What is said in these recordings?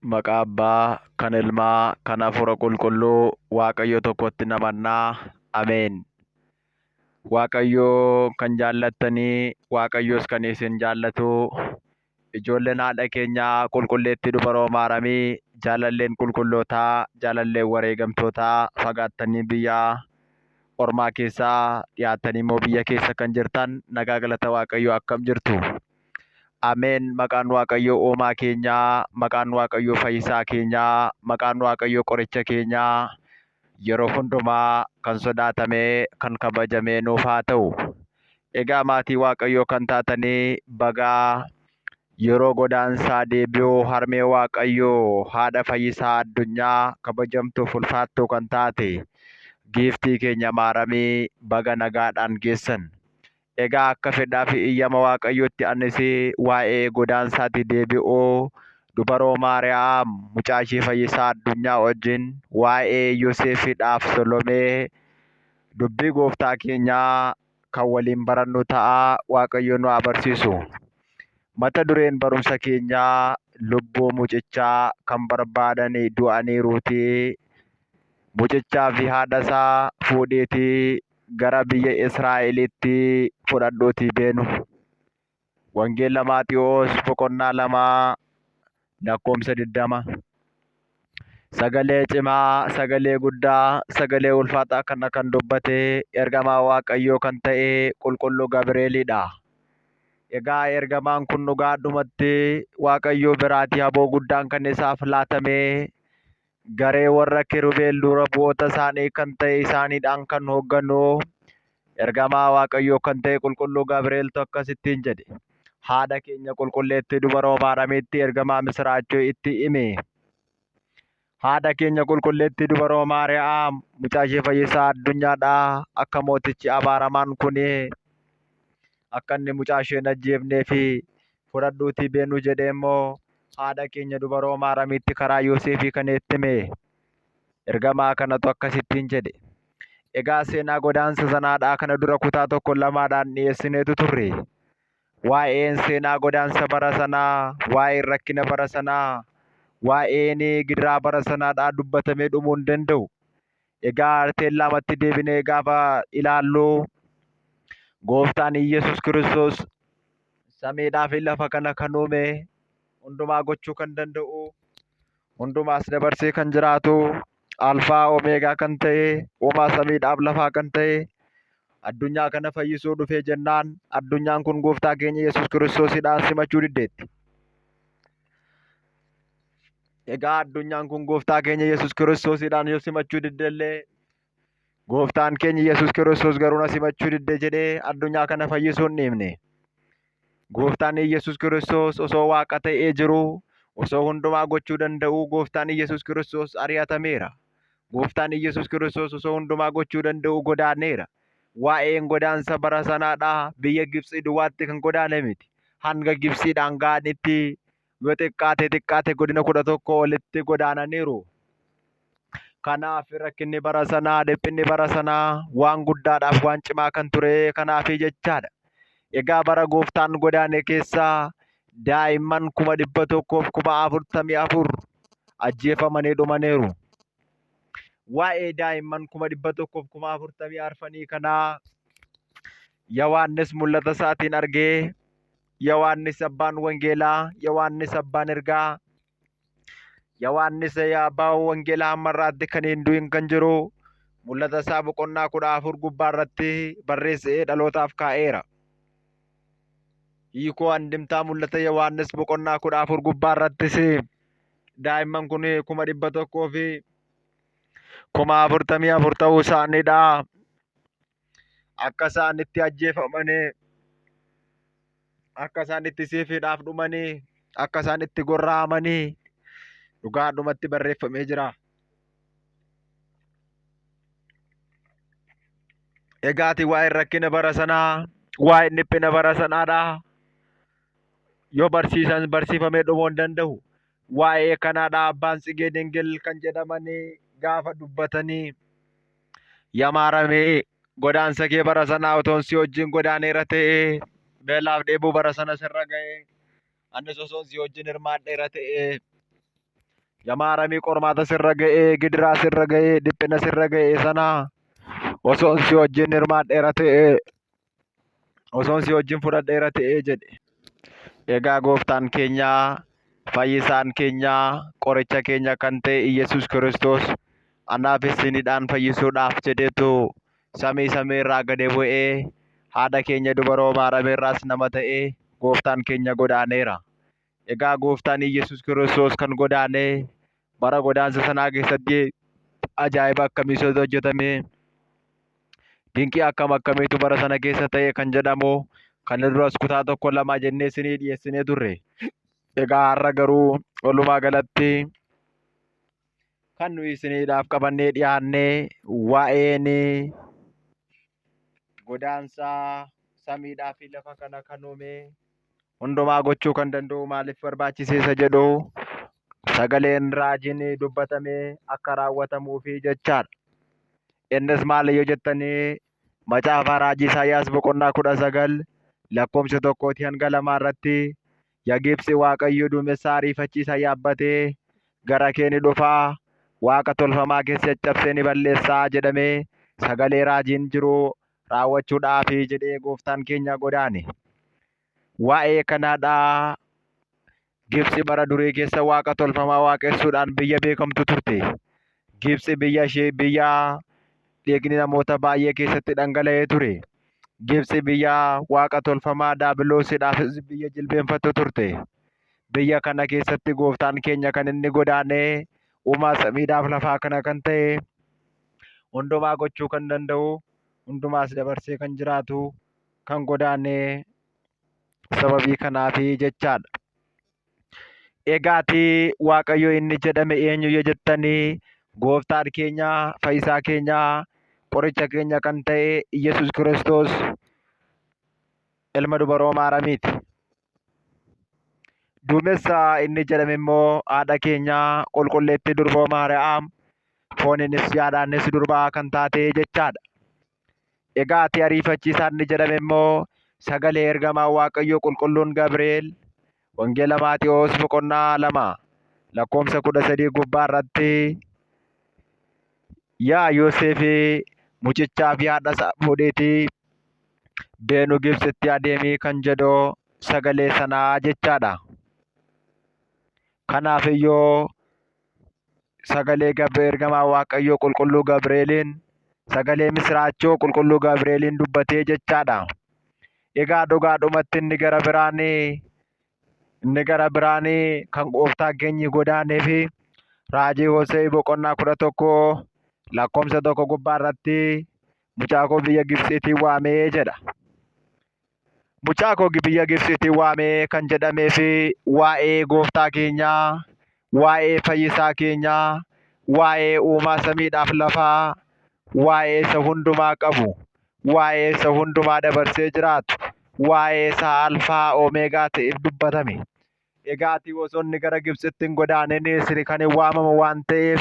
Maqaa Abbaa, kan Ilmaa, kan Hafuura Qulqulluu, Waaqayyo tokkotti namannaa. Ameen. Waaqayyo kan jaallattanii, Waaqayyos kan isin jaallatu, ijoolleen haadha keenyaa qulqulleettii dubaroo Maaramii, jaalalleen qulqullootaa, jaalalleen wareegamtootaa, fagaattanii biyya ormaa keessaa dhiyaattanii immoo biyya keessa kan jirtan nagaa galata Waaqayyoo akkam jirtu? Ameen. Maqaan Waaqayyoo uumaa keenyaa, maqaan Waaqayyoo fayyisaa keenyaa, maqaan Waaqayyoo qoricha keenyaa yeroo hundumaa kan sodaatamee kan kabajamee nuuf haa ta'u. Egaa maatii Waaqayyoo kan taatanii bagaa yeroo godaansaa deebi'uu harmee Waaqayyoo haadha fayyisaa addunyaa kabajamtuuf ulfaattuu kan taate giiftii keenya Maaramii baga nagaadhaan geessan. Egaa akka fedhaa fi iyyama Waaqayyootti anis waa'ee godaansaatti deebi'uu dubaroo Maariyaam mucaa ishee fayyisaa addunyaa wajjin waa'ee Yoseefidhaaf Solomee dubbii gooftaa keenyaa kan waliin barannu ta'a. Waaqayyo nu haa barsiisu. Mata dureen barumsa keenyaa lubbuu mucichaa kan barbaadan du'aniiruutii mucichaa fi haadha isaa fuudhiitii gara biyya Israa'elitti fudhadhuutii beenu. Wangeela Maatiwoos boqonnaa 2 lakkoomsa 20. Sagalee cimaa, sagalee guddaa, sagalee ulfaataa kana kan dubbate ergamaa Waaqayyoo kan ta'e qulqulluu Gabireelidha. Egaa ergamaan kun dhugaadhumatti Waaqayyoo biraatii haboo guddaan kan isaaf laatame garee warra kirubeel dura bu'oota isaanii kan ta'e isaaniidhaan kan hoogganu ergamaa Waaqayyoo kan ta'e qulqulluu Gabireeltu akkasittiin jedhe. Haadha keenya qulqulleettii dubaroo Maaramiitti ergamaa misiraachoo itti hime. Haadha keenya qulqulleettii dubaroo Maariyaam mucaa ishee fayyisaa addunyaadha. Akka mootichi abaaramaan kun akka inni mucaa ishee hin ajjeefnee fi fudhadhuutii beenu jedhee immoo haadha keenya dubaroo Maaramiitti karaa Yooseefii kan itti hime. Ergamaa kanatu akkasittiin jedhe. Egaa seenaa godaansa sanaadhaa kana dura kutaa tokko lamaadhaan dhiyeessineetu turre. Waa'een seenaa godaansa bara sanaa, waa'een rakkina bara sanaa, waa'een gidiraa bara sanaadhaa dubbatamee dhumuu hin danda'u. Egaa teellaamatti deebinee gaafa ilaallu gooftaan Iyyasuus Kiristoos samiidhaa fi lafa kana kan uume hundumaa gochuu kan danda'u hundumaas dabarsee kan jiraatu alfaa omeegaa kan ta'e uumaa samiidhaaf lafaa kan ta'e addunyaa kana fayyisuu dhufee jennaan addunyaan kun gooftaa keenya Yesuus Kiristoosiidhaan simachuu diddeetti. Egaa addunyaan kun gooftaa keenya Yesuus Kiristoosiidhaan yoo simachuu diddellee gooftaan keenya Yesuus Kiristoos garuu na simachuu didde jedhee addunyaa kana fayyisuu hin dhiifne. Gooftaan Yesuus Kiristoos osoo waaqa ta'ee jiru, osoo hundumaa gochuu danda'uu gooftaan Yesuus Kiristoos ari'atameera. Gooftaan Yesuus Kiristoos osoo hundumaa gochuu danda'uu godaaneera. Waa'een godaansa bara sanaadha biyya Gibxii duwwaatti kan godaane miti. Hanga Gibxiidhaan ga'anitti yoo xiqqaate xiqqaate godina 11 olitti godaananiiru. Kanaaf rakkinni bara sanaa, dhiphinni bara sanaa waan guddaadhaaf waan cimaa kan ture kanaafi jechaadha. Egaa bara gooftaan godaane keessaa daa'imman 144,000 ajjeefamanii dhumaniiru. Waa'ee daa'imman 144,000 kanaa Yohaannis mul'ata isaatiin argee Yohaannis abbaan wangeelaa, Yohaannis abbaan ergaa, Yohaannis abbaa wangeelaa hamma irraatti kan hin du'in kan jiru mul'ata isaa boqonnaa 14 gubbaa irratti barreessee dhalootaaf kaa'eera. Hiikoo andimtaa mul'ata Yohaannis boqonnaa 14 gubbaa irrattis daa'imman kun 144,000 ta'uu isaaniidha. Akka isaan itti ajjeefamanii, akka isaan itti seefiidhaaf dhumanii, akka isaan itti gorra'amanii dhugaadhumatti barreeffamee jira. Egaati waa'een rakkina bara sanaa, waa'een dhiphina bara sanaadha. Yoo barsiisan barsiifamee dhumuu hin danda'u. Waa'ee kanaadha abbaan Tsigee Dingil kan jedhamanii gaafa dubbatanii Yamaaramee godaansa kee bara sanaa otoon si wajjin godaaneera ta'ee beelaaf dheebuu bara sana sirra ga'ee anis osoon si wajjin hirmaadheera ta'ee Yaa Maaramii qormaata sirra ga'ee, gidiraa sirra ga'ee, dhiphina sirra ga'ee sana osoon si wajjin hirmaadheera ta'ee, osoon si wajjin fudhadheera ta'ee jedhe. Egaa gooftaan keenya, fayyisaan keenya, qoricha keenya kan ta'e Iyyasuus Kiristoos anaaf isinidhaan fayyisuudhaaf jedheetu samii samii irraa gadi bu'ee haadha keenya dubaroo Maaramii irraas nama ta'ee gooftaan keenya godaaneera. Egaa gooftaan Iyyasuus Kiristoos kan godaane bara godaansa sanaa keessatti ajaa'iba akkamiitu hojjetame? Dinqii akkam akkamiitu bara sana keessa ta'e kan jedhamu kana duras kutaa tokko lama jennee isinii dhiyeessinee turre. Egaa har'a garuu walumaa galatti kan nuyi isiniidhaaf qabannee dhiyaanne waa'een godaansa samiidhaa fi lafa kana kan uume hundumaa gochuu kan danda'u maaliif barbaachise isa jedhu sagaleen raajiin dubbatame akka raawwatamuufi jechaadha. Innis maal yoo jettanii macaafa raajii Isaayyaas boqonnaa 19 lakkoofsa tokkootii hanga lamaa irratti yaa Gibxi Waaqayyo duumessa ariifachiisaa yaabbatee gara kee ni dhufa, waaqa tolfamaa kees caccabsee ni balleessa jedhamee sagalee raajiin jiru raawwachuudhaafi jedhee gooftaan keenya godaane. Waa'ee kanaadha Gibxi bara durii keessa waaqa tolfamaa waaqessuudhaan biyya beekamtu turte. Gibxi biyya ishee biyya dhiigni namoota baay'ee keessatti dhangala'ee ture. Gibxi biyya waaqa tolfamaa daabiloosiidhaafis biyya jilbeenfattu turte. Biyya kana keessatti gooftaan keenya kan inni godaane uumaa samiidhaaf lafaa kana kan ta'e hundumaa gochuu kan danda'u hundumaas dabarsee kan jiraatu kan godaane sababii kanaafi jechaadha. Egaati Waaqayyo inni jedhame eenyu yoo jettanii gooftaan keenya fayyisaa keenya qoricha keenya kan ta'e Yesuus Kiristoos ilma dubaroo Maaramiiti. Duumessa inni jedhame immoo haadha keenya qulqulleettii durboo Maariyaam fooniinis yaadaanis durbaa kan taate jechaadha. Egaa ati ariifachiisaa inni jedhame immoo sagalee ergamaa Waaqayyoo qulqulluun Gabri'eel Wangeela Maatiyoos boqonnaa 2 lakkoofsa 13 gubbaa irratti yaa Yoseefi mucichaa fi haadha isaa fuudhiitii beenu Gibxitti adeemii kan jedhu sagalee sanaa jechaadha. Kanaaf iyyuu sagalee ergamaa Waaqayyoo qulqulluu Gabri'eeliin sagalee misiraachoo qulqulluu Gabri'eeliin dubbatee jechaadha. Egaa dhugaadhumatti inni gara biraan kan gooftaa keenyi godaanee fi raajii Hosee boqonnaa 11 lakkoofsa 1 gubbaa irratti mucaa koo biyya Gibxiitii waamee jedha. Mucaa koo biyya Gibxiitii waamee kan jedhamee fi waa'ee gooftaa keenyaa, waa'ee fayyisaa keenyaa, waa'ee uumaa samiidhaaf lafaa, waa'ee isa hundumaa qabu, waa'ee isa hundumaa dabarsee jiraatu, waa'ee isa alfaa omeegaa ta'eef dubbatame. Egaa ati osoo inni gara Gibxitti hin godaanin isin kan hin waamamu waan ta'eef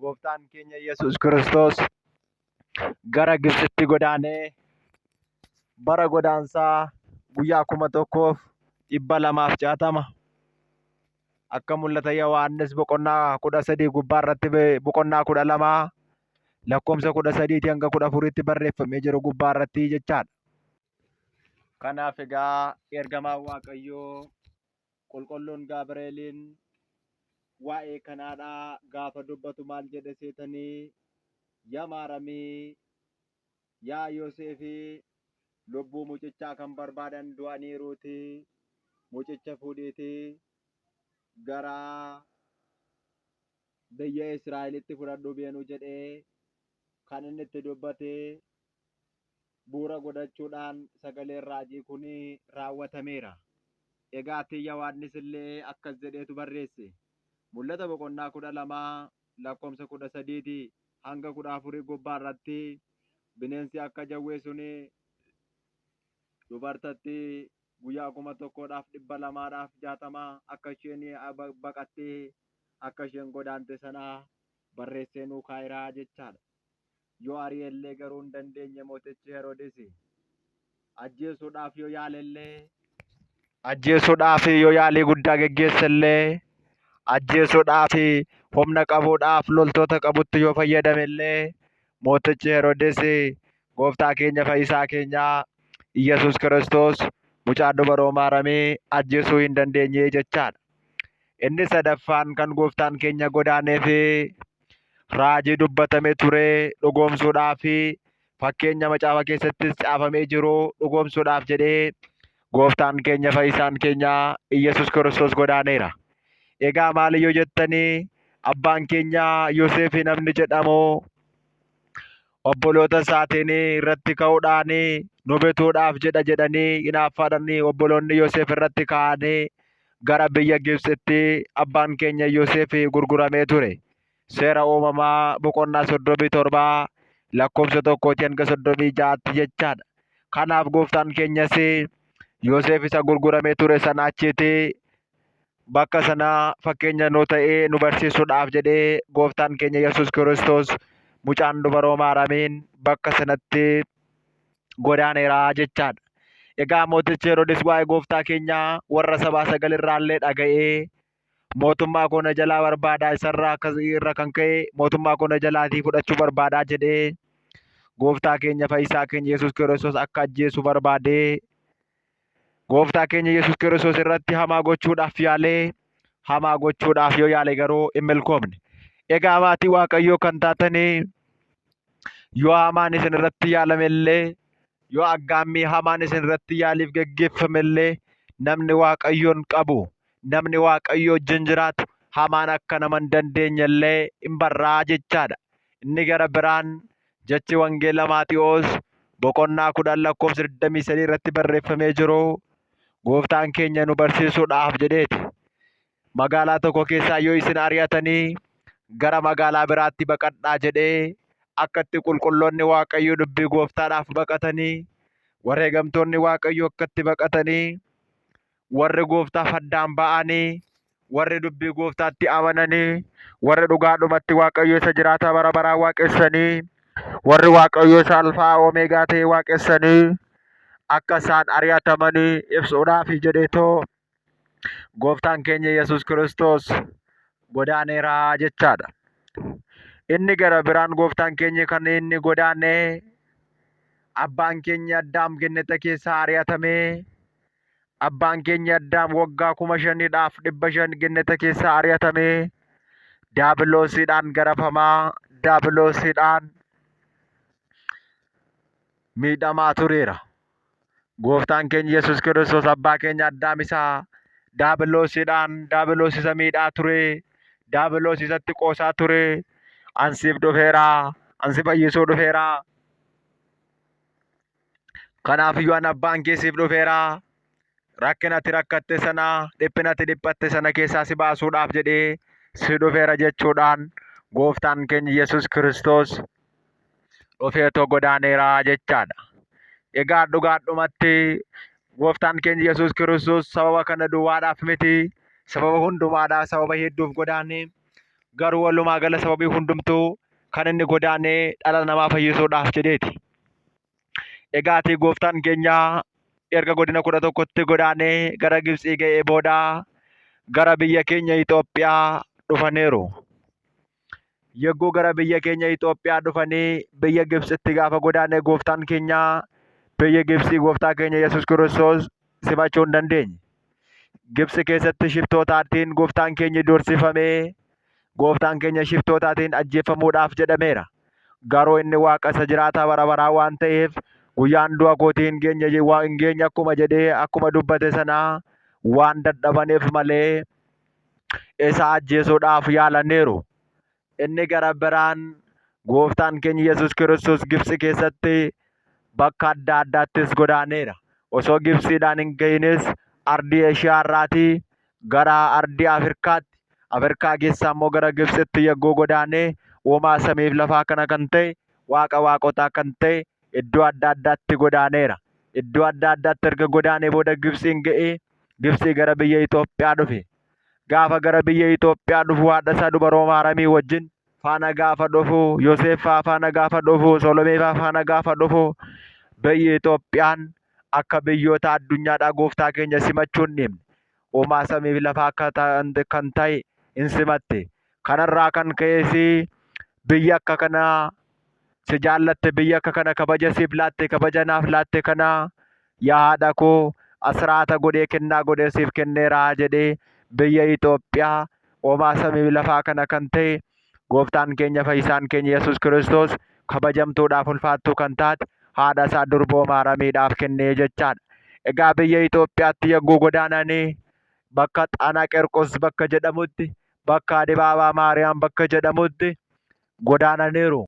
gooftaan keenya Yesuus Kiristoos gara Gibxitti godaanee bara godaansaa guyyaa 1260 akka mul'ata Yohaannis boqonnaa 13 gubbaa irratti boqonnaa 12 lakkoofsa 13 hanga 14tti barreeffamee jiru gubbaa irratti jechaadha. Kanaaf egaa ergamaan Waaqayyoo qulqulluun Gaabreeliin waa'ee kanaadha gaafa dubbatu maal jedhe seetanii yaa Maaramii yaa Yoseefi lubbuu mucichaa kan barbaadan du'aniiruuti mucicha fuudhiitii gara biyya Israa'elitti fudhadhu beenu jedhee kan inni itti dubbate bu'uura godhachuudhaan sagaleen raajii kun raawwatameera. Egaa ati Yohaannis illee akkas jedheetu barreesse. Mul'ata boqonnaa 12 lakkoofsa 13 hanga 14 gubbaa irratti bineensi akka jawwee suni dubartatti guyyaa 1260 akka isheen baqattee akka isheen godaante sana barreessee nuu kaa'eera jechaadha. Yoo ari'ellee garuu hin dandeenye mootichi Heroodisi. Ajjeesuudhaaf yoo yaalellee ajjeesuudhaaf yoo yaalii guddaa geggeessellee Ajjeesuudhaaf humna qabuudhaaf loltoota qabutti yoo fayyadame illee mootichi Heroodis gooftaa keenya fayyisaa keenya Iyyasuus Kiristoos mucaa dubaroo Maaramii ajjeesuu hin dandeenye jechaadha. Inni sadaffaan kan gooftaan keenya godaaneef raajii dubbatame ture dhugoomsuudhaaf fakkeenya macaafa keessattis caafamee jiru dhugoomsuudhaaf jedhee gooftaan keenya fayyisaan keenya Iyyasuus Kiristoos godaaneera. Egaa maaliyyoo jettanii abbaan keenya Yoseef namni jedhamu obboloota isaatiin irratti ka'uudhaan nu bituudhaaf jedha jedhanii hinaaffaadhaan obboloonni Yoseef irratti ka'anii gara biyya Gibxitti abbaan keenya Yoseef gurguramee ture. Seera uumamaa boqonnaa 37 lakkoofsa tokkootii hanga 36tti jechaadha. Kanaaf gooftaan keenyas Yoseef isa gurguramee ture sana achiiti bakka sana fakkeenya nu ta'ee nu barsiisuudhaaf jedhee gooftaan keenya Yesuus Kiristoos mucaan dubaroo Maaramiin bakka sanatti godaaneera jechaadha. Egaa mootichi Heroodis waa'ee gooftaa keenyaa warra sabaa sagal irraallee dhaga'ee mootummaa koo na jalaa barbaadaa isarraa akkas irra kan ka'e mootummaa koo na jalaatii fudhachuu barbaadaa jedhee gooftaa keenya fayyisaa keenya Yesuus Kiristoos akka ajjeesu barbaadee gooftaa keenya Yesuus Kiristoos irratti hamaa gochuudhaaf yaalee hamaa gochuudhaaf yoo yaale garuu hin milkoofne. Egaa maatii Waaqayyoo kan taatanii yoo hamaan isin irratti yaalame illee yoo aggaammii hamaan isin irratti yaaliif geggeeffame illee namni Waaqayyoon qabu namni Waaqayyo wajjin jiraatu hamaan akka nama hin dandeenye illee hin barraa jechaadha. Inni gara biraan jechi wangeela Maatiwoos boqonnaa 10 lakkoofsa 23 irratti barreeffamee jiru gooftaan keenya nu barsiisuudhaaf jedheeti. Magaalaa tokko keessaa yoo isin ari'atanii gara magaalaa biraatti baqadhaa jedhee akka itti qulqulloonni Waaqayyoo dubbii gooftaadhaaf baqatanii wareegamtoonni Waaqayyoo akka itti baqatanii warri gooftaaf addaan ba'anii, warri dubbii gooftaatti amananii, warri dhugaadhumatti Waaqayyo isa jiraataa bara baraa waaqessanii, warri Waaqayyo isa alfaa omeegaa ta'e waaqessanii akka isaan ari'atamanii ibsuudhaaf jedheetoo gooftaan keenya Yesuus Kiristoos godaaneera jechaadha. Inni gara biraan gooftaan keenya kan inni godaane abbaan keenya Addaam genneta keessaa ari'atamee Abbaan keenya Addaam waggaa 5500 genneta keessaa ari'atamee daabiloosiidhaan garafamaa daabiloosiidhaan miidhamaa tureera. Gooftaan keenya Yesuus Kiristoos abbaa keenya Addaam isa daabiloosiidhaan daabiloos isa miidhaa ture daabiloos isatti qoosaa ture ansiif dhufeera ansi fayyisuu dhufeera. Kanaaf iyyuu an abbaan kee siif dhufeera. Rakkina ati rakkatte sana, dhiphina ati dhiphatte sana keessaa si baasuudhaaf jedhee si dhufeera jechuudhaan gooftaan keenya Yesuus Kiristoos dhufeetoo godaaneera jechaadha. Egaa dhugaadhumatti gooftaan keenya Yesuus Kiristoos sababa kana duwwaadhaaf miti, sababa hundumaadhaaf, sababa hedduuf godaane. Garuu walumaa gala sababii hundumtuu kan inni godaane dhala namaa fayyisuudhaaf jedheeti. Egaatii gooftaan keenya erga godina 11tti godaanee gara Gibtsii ga'ee booda gara biyya keenya Itoophiyaa dhufaniiru. Yogguu gara biyya keenya Itoophiyaa dhufanii biyya Gibtsitti gaafa godaane gooftaan keenya biyya Gibtsii gooftaa keenya Yesuus Kiristoos simachuu hin dandeenye. Gibtsi keessatti shiftootaatiin gooftaan keenya doorsifamee gooftaan keenya shiftootaatiin ajjeefamuudhaaf jedhameera. Garuu inni Waaqa isa jiraataa bara baraa waan ta'eef guyyaan du'a kootii hin geenye hin geenye akkuma jedhee akkuma dubbate sana waan dadhabaniif malee isa ajjeesuudhaaf yaalaniiru. Inni gara biraan gooftaan keenya Yesuus Kiristoos Gibxi keessatti bakka adda addaattis godaaneera. Osoo Gibxiidhaan hin gahinis ardii Eeshiyaa irraatii gara ardii Afrikaatti, Afrikaa keessaa immoo gara Gibxitti yogguu godaane uumaa samiif lafaa kana kan ta'e waaqa waaqotaa kan ta'e iddoo adda addaatti godaaneera. Iddoo adda addaatti erga godaanee booda Gibxiin ga'ee Gibxii gara biyya Itoophiyaa dhufe. Gaafa gara biyya Itoophiyaa dhufu haadha isaa dubaroo Maaramii wajjin faana gaafa dhufu Yoseef faa faana gaafa dhufu Solomee faa faana gaafa dhufu biyyi Itoophiyaan akka biyyoota addunyaadhaa gooftaa keenya simachuu hin dhiifne. Uumaa samiif lafaa akka ta'an kan ta'e hin simatte. Kanarraa kan ka'es biyya akka kanaa si jaallatte biyya akka kana kabaja siif laatte kabaja naaf laatte kana yaa haadha koo asraata godhee kennaa godhee siif kenneeraa jedhee biyya Itoophiyaa uumaa samii lafaa kana kan ta'e gooftaan keenya fayyisaan keenya Yesuus Kiristoos kabajamtuudhaaf ulfaattuu kan taate haadha isaa durboo Maaramiidhaaf kennee jechaadha. Egaa biyya Itoophiyaatti yogguu godaananii bakka Xaanaa Qerqos bakka jedhamutti bakka Adibaabaa Maariyaam bakka jedhamutti godaananiiru.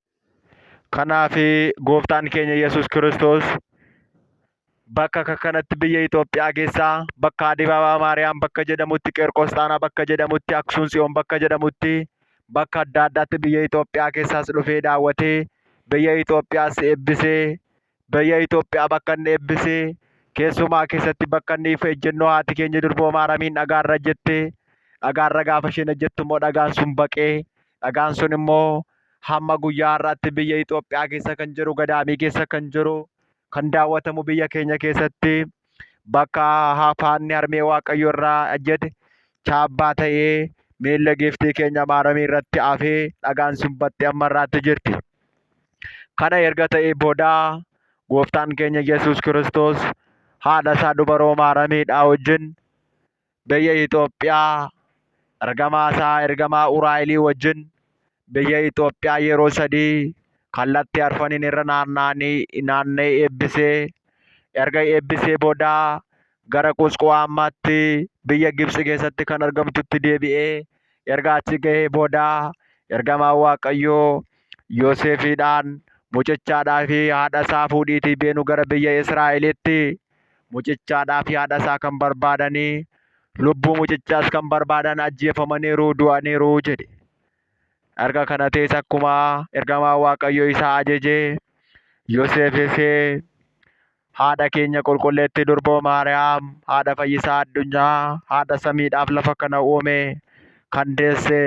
Kanaaf gooftaan keenya Yesuus Kiristoos bakka akka kanatti biyya Itoophiyaa keessaa bakka Adibaabaa Maariyaam bakka jedhamutti Qerqos Xaanaa bakka jedhamutti Aksuun Tsiyoon bakka jedhamutti bakka adda addaatti biyya Itoophiyaa keessaas dhufee daawwatee biyya Itoophiyaas eebbisee biyya Itoophiyaa bakka inni eebbisee keessumaa keessatti bakka inni ifa ejjennoo haati keenya durboo Maaramiin dhagaarra ejjette dhagaarra gaafa isheen ejjettu immoo dhagaan sun baqee dhagaan sun immoo hamma guyyaa har'aatti biyya Itoophiyaa keessa kan jiru gadaamii keessa kan jiru kan daawwatamu biyya keenya keessatti bakka hafaanni harmee Waaqayyo irraa ejjete chaabbaa ta'ee miilla giiftii keenya Maaramii irratti hafee dhagaan sun baxxee amma irraatti jirti. Kana erga ta'ee booda gooftaan keenya Yesuus Kiristoos haadha isaa dubaroo Maaramiidhaa wajjin biyya Itoophiyaa ergamaa isaa ergamaa Uraa'elii wajjin biyya Itoophiyaa yeroo sadii kallattii arfaniin irra naanna'anii naanna'ee eebbisee erga eebbisee booda gara Qusquwaammaatti biyya Gibxi keessatti kan argamtutti deebi'ee erga achi gahee booda ergamaan Waaqayyoo Yoosefiidhaan mucichaadhaa fi haadha isaa fuudhiitii beenu gara biyya Israa'elitti mucichaadhaa fi haadha isaa kan barbaadanii lubbuu mucichaas kan barbaadan ajjeefamaniiru du'aniiru jedhe. Erga kana ta'es akkuma ergamaan Waaqayyoo isa ajaje Yoseefis haadha keenya qulqulleettii durboo Maariyaam haadha fayyisaa addunyaa haadha samiidhaaf lafa kana uume kan deesse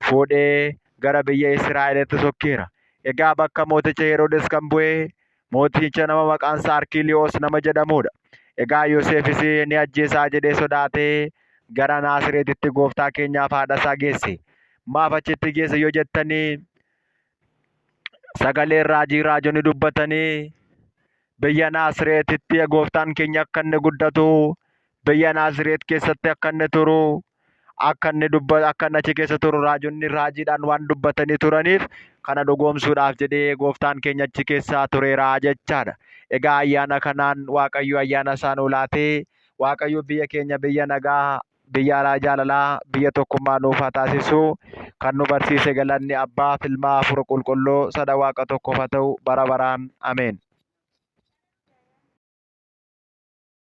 fuudhee gara biyya Israa'elitti sokkeera. Egaa bakka mooticha Heroodis kan bu'e mooticha nama maqaan isaa Arkiliyoos nama jedhamudha. Egaa Yoseefis ni ajjeesaa jedhee sodaatee gara Naasireetitti gooftaa keenyaaf haadha isaa geesse. Maaf achitti geesse yoo jettanii sagaleen raajii raajonni dubbatanii biyya Naasireetitti gooftaan keenya akka inni guddatu biyya Naasireet keessatti akka inni turu akka inni dubba akka inni achi keessa turu raajonni raajiidhaan waan dubbatanii turaniif kana dhugoomsuudhaaf jedhee gooftaan keenya achi keessa tureera jechaadha. Egaa ayyaana kanaan Waaqayyo ayyaana isaa nuu laatee Waaqayyo biyya keenya biyya nagaa biyya alaa jaalalaa biyya tokkummaa nuuf haa taasisu. Kan nu barsiise galanni Abbaa, Ilmaa, Hafuura Qulqulluu sada Waaqa tokkoof haa ta'u bara baraan. Ameen.